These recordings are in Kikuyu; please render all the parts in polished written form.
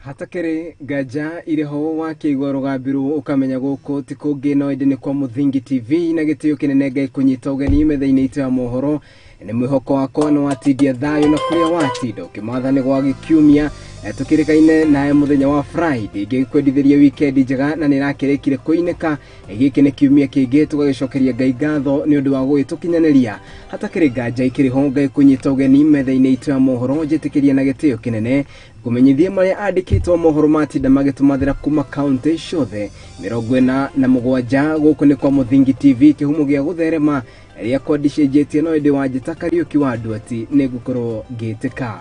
Hatakĩrĩ nganja irĩho wakĩigua rũgambi ũkamenya gũkũ ti kũngĩ no ĩndĩ nĩ kwa Mũthingi TV na gĩtĩo kĩnene Ngai kũnyita ũgeni metha-inĩ itũ ya mohoro. Nĩ mwĩhoko wakwa nĩ watindia thayũ na kũrĩa watinda ũkĩmatha nĩ gwa gĩkiumia tũkĩrĩkaine nawe mũthenya wa Friday ngĩkwendithĩria weekend njega na nĩ ĩrakĩrĩkire kũinĩka. Gĩkĩ nĩ kiumia kĩngĩ tũgagĩcokeria Ngai ngatho nĩ ũndũ wa gũgĩtũkinyanĩria. Hatakĩrĩ nganja ikĩrĩho Ngai kũnyita ũgeni metha-inĩ itũ ya mohoro, njĩtĩkĩria na gĩtĩo kĩnene kũmenyithia marĩa andĩkĩtwo mohoro matinda magĩtũmathĩra kuma kaunti ciothe 47 gũkũ nĩ kwa Mũthingi TV kĩhumo gĩa gũtherema rĩakwa ndicenjetie no ĩndĩ wanjĩta Kariũki wa Nduati nĩ ngũkorwo ngĩtĩka.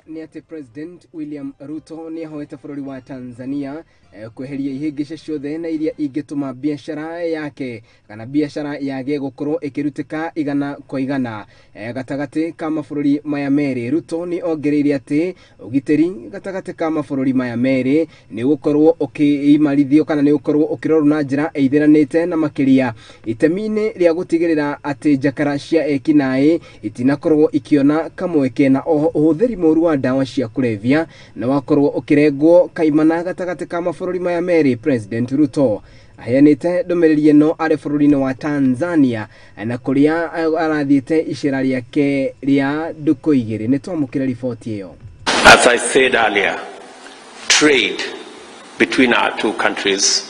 Nĩ atĩ President William Ruto nĩ ahoete bũrũri wa Tanzania kweheria ihĩngĩca ciothe na iria ingĩtũma biacara yake kana biacara yage gũkorwo ĩkĩrutĩka igana kwa igana gatagatĩ ka mabũrũri maya merĩ. Ruto nĩ ongereire atĩ ũgitĩri gatagatĩ ka mabũrũri maya merĩ nĩ ũgũkorwo ũkĩimarithio kana nĩ ũgũkorwo ũkĩrorwo na njĩra ĩithĩranĩte na makĩria itemi-inĩ rĩa gũtigĩrĩra atĩ njakara cia ekinaĩ itinakorwo ikĩona kamweke na oho ũhũthĩri mũru wa ndawa cia kũrebia na wakorwo ũkĩrengwo kaimana gatagatĩ ka mabũrũri maya merĩ. President Ruto aheanĩte ndũmĩrĩri ĩno arĩ bũrũri-inĩ wa Tanzania na kũrĩa arathiĩte icera rĩake rĩa ndukũ igĩrĩ. Nĩ twamũkĩra riboti ĩyo. As I said earlier, trade between our two countries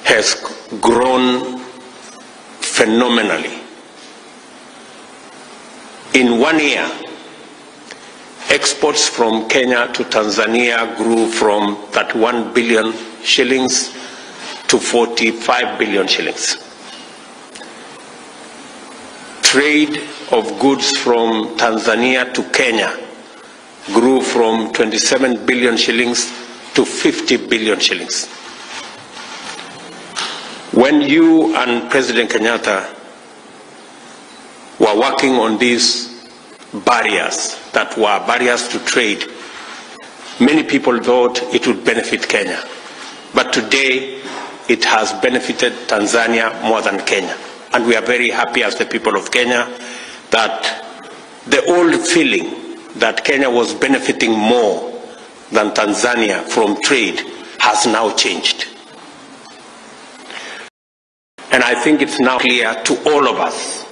has grown phenomenally. In 1 year, exports from Kenya to Tanzania grew from 31 billion shillings to 45 billion shillings. Trade of goods from Tanzania to Kenya grew from 27 billion shillings to 50 billion shillings. When you and President Kenyatta were working on these barriers that were barriers to trade, many people thought it would benefit Kenya. But today, it has benefited Tanzania more than Kenya. And we are very happy as the people of Kenya that the old feeling that Kenya was benefiting more than Tanzania from trade has now changed. And I think it's now clear to all of us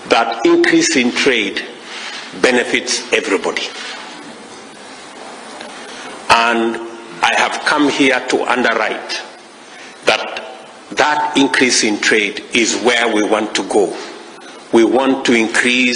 that increase in trade benefits everybody. And I have come here to underwrite that that increase in trade is where we want to go. We want to increase